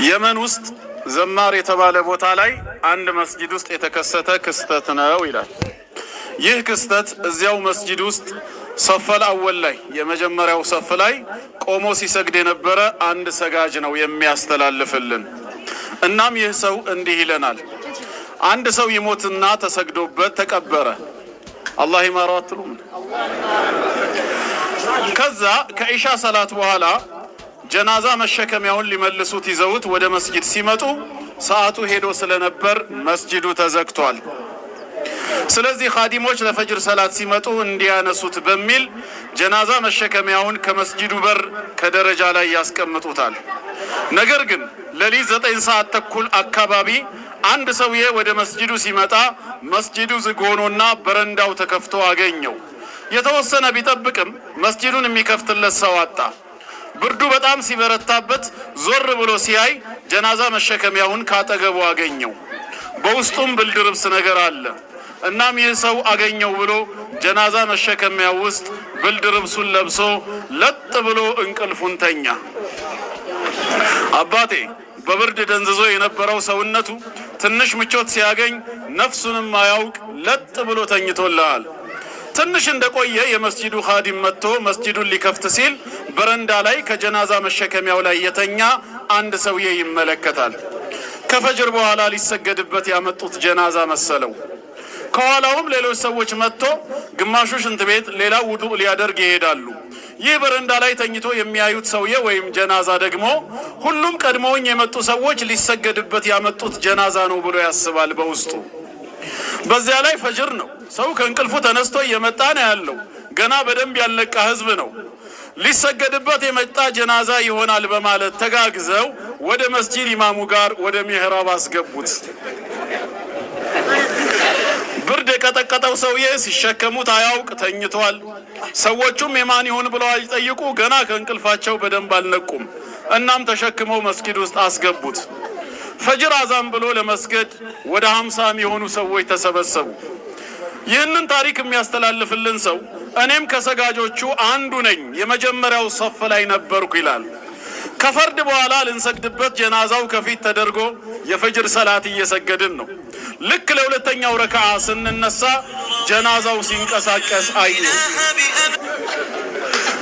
የመን ውስጥ ዘማር የተባለ ቦታ ላይ አንድ መስጂድ ውስጥ የተከሰተ ክስተት ነው ይላል። ይህ ክስተት እዚያው መስጂድ ውስጥ الصف الأول ላይ፣ የመጀመሪያው ሰፍ ላይ ቆሞ ሲሰግድ የነበረ አንድ ሰጋጅ ነው የሚያስተላልፍልን። እናም ይህ ሰው እንዲህ ይለናል። አንድ ሰው ይሞትና ተሰግዶበት ተቀበረ። አላህ ይማረው አትሉም? ከዛ ከኢሻ ሰላት በኋላ ጀናዛ መሸከሚያውን ሊመልሱት ይዘውት ወደ መስጂድ ሲመጡ ሰዓቱ ሄዶ ስለነበር መስጂዱ ተዘግቷል። ስለዚህ ኻዲሞች ለፈጅር ሰላት ሲመጡ እንዲያነሱት በሚል ጀናዛ መሸከሚያውን ከመስጂዱ በር ከደረጃ ላይ ያስቀምጡታል። ነገር ግን ሌሊት 9:30 አካባቢ አንድ ሰውዬ ወደ መስጂዱ ሲመጣ መስጂዱ ዝግ ሆኖና በረንዳው ተከፍቶ አገኘው። የተወሰነ ቢጠብቅም መስጂዱን የሚከፍትለት ሰው አጣ። ብርዱ በጣም ሲበረታበት ዞር ብሎ ሲያይ ጀናዛ መሸከሚያውን ካጠገቡ አገኘው። በውስጡም ብርድ ልብስ ነገር አለ። እናም ይህ ሰው አገኘው ብሎ ጀናዛ መሸከሚያው ውስጥ ብርድ ልብሱን ለብሶ ለጥ ብሎ እንቅልፉን ተኛ። አባቴ፣ በብርድ ደንዝዞ የነበረው ሰውነቱ ትንሽ ምቾት ሲያገኝ ነፍሱንም አያውቅ ለጥ ብሎ ተኝቶልሃል። ትንሽ እንደቆየ የመስጂዱ ኻዲም መጥቶ መስጂዱን ሊከፍት ሲል በረንዳ ላይ ከጀናዛ መሸከሚያው ላይ የተኛ አንድ ሰውዬ ይመለከታል። ከፈጅር በኋላ ሊሰገድበት ያመጡት ጀናዛ መሰለው። ከኋላውም ሌሎች ሰዎች መጥቶ ግማሹ ሽንት ቤት፣ ሌላው ውዱእ ሊያደርግ ይሄዳሉ። ይህ በረንዳ ላይ ተኝቶ የሚያዩት ሰውዬ ወይም ጀናዛ ደግሞ ሁሉም ቀድመውኝ የመጡ ሰዎች ሊሰገድበት ያመጡት ጀናዛ ነው ብሎ ያስባል በውስጡ። በዚያ ላይ ፈጅር ነው። ሰው ከእንቅልፉ ተነስቶ እየመጣ ነው ያለው። ገና በደንብ ያልነቃ ህዝብ ነው። ሊሰገድበት የመጣ ጀናዛ ይሆናል በማለት ተጋግዘው ወደ መስጂድ ኢማሙ ጋር ወደ ሚህራብ አስገቡት። ብርድ የቀጠቀጠው ሰውዬ ሲሸከሙት አያውቅ ተኝቷል። ሰዎቹም የማን ይሁን ብለው አይጠይቁ፣ ገና ከእንቅልፋቸው በደንብ አልነቁም። እናም ተሸክመው መስጊድ ውስጥ አስገቡት። ፈጅር አዛን ብሎ ለመስገድ ወደ 50 የሚሆኑ ሰዎች ተሰበሰቡ። ይህንን ታሪክ የሚያስተላልፍልን ሰው እኔም ከሰጋጆቹ አንዱ ነኝ፣ የመጀመሪያው ሰፍ ላይ ነበርኩ ይላል። ከፈርድ በኋላ ልንሰግድበት ጀናዛው ከፊት ተደርጎ የፈጅር ሰላት እየሰገድን ነው። ልክ ለሁለተኛው ረክዓ ስንነሳ ጀናዛው ሲንቀሳቀስ አየሁ።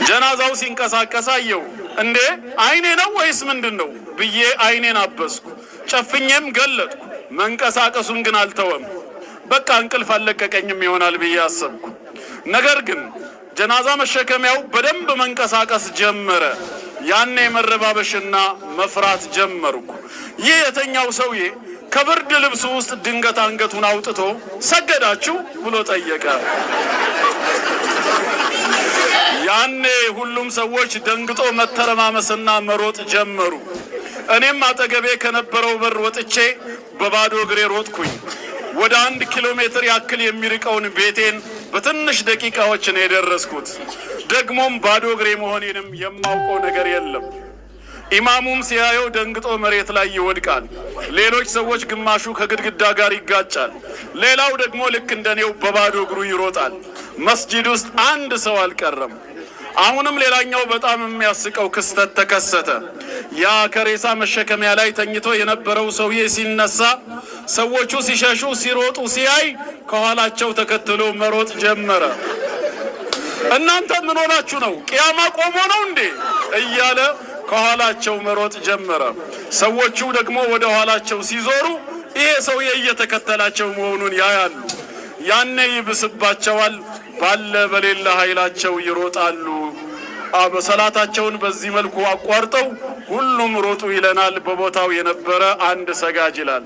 ጀናዛው ሲንቀሳቀስ አየሁ። እንዴ፣ አይኔ ነው ወይስ ምንድን ነው ብዬ አይኔን አበስኩ። ጨፍኜም ገለጥኩ። መንቀሳቀሱን ግን አልተወም። በቃ እንቅልፍ አልለቀቀኝም ይሆናል ብዬ አሰብኩ። ነገር ግን ጀናዛ መሸከሚያው በደንብ መንቀሳቀስ ጀመረ። ያኔ መረባበሽና መፍራት ጀመርኩ። ይህ የተኛው ሰውዬ ከብርድ ልብሱ ውስጥ ድንገት አንገቱን አውጥቶ ሰገዳችሁ ብሎ ጠየቀ። ያኔ ሁሉም ሰዎች ደንግጦ መተረማመስና መሮጥ ጀመሩ። እኔም አጠገቤ ከነበረው በር ወጥቼ በባዶ እግሬ ሮጥኩኝ። ወደ 1 ኪሎ ሜትር ያክል የሚርቀውን ቤቴን በትንሽ ደቂቃዎች ነው የደረስኩት። ደግሞም ባዶ እግሬ መሆኔንም የማውቀው ነገር የለም። ኢማሙም ሲያየው ደንግጦ መሬት ላይ ይወድቃል። ሌሎች ሰዎች ግማሹ ከግድግዳ ጋር ይጋጫል፣ ሌላው ደግሞ ልክ እንደኔው በባዶ እግሩ ይሮጣል። መስጂድ ውስጥ አንድ ሰው አልቀረም። አሁንም ሌላኛው በጣም የሚያስቀው ክስተት ተከሰተ። ያ ከሬሳ መሸከሚያ ላይ ተኝቶ የነበረው ሰውዬ ሲነሳ ሰዎቹ ሲሸሹ ሲሮጡ ሲያይ ከኋላቸው ተከትሎ መሮጥ ጀመረ። እናንተ ምን ሆናችሁ ነው? ቅያማ ቆሞ ነው እንዴ? እያለ ከኋላቸው መሮጥ ጀመረ። ሰዎቹ ደግሞ ወደ ኋላቸው ሲዞሩ ይሄ ሰውዬ እየተከተላቸው መሆኑን ያያሉ። ያኔ ይብስባቸዋል። ባለ በሌለ ኃይላቸው ይሮጣሉ። ሰላታቸውን በዚህ መልኩ አቋርጠው ሁሉም ሮጡ ይለናል በቦታው የነበረ አንድ ሰጋጅ ይላል።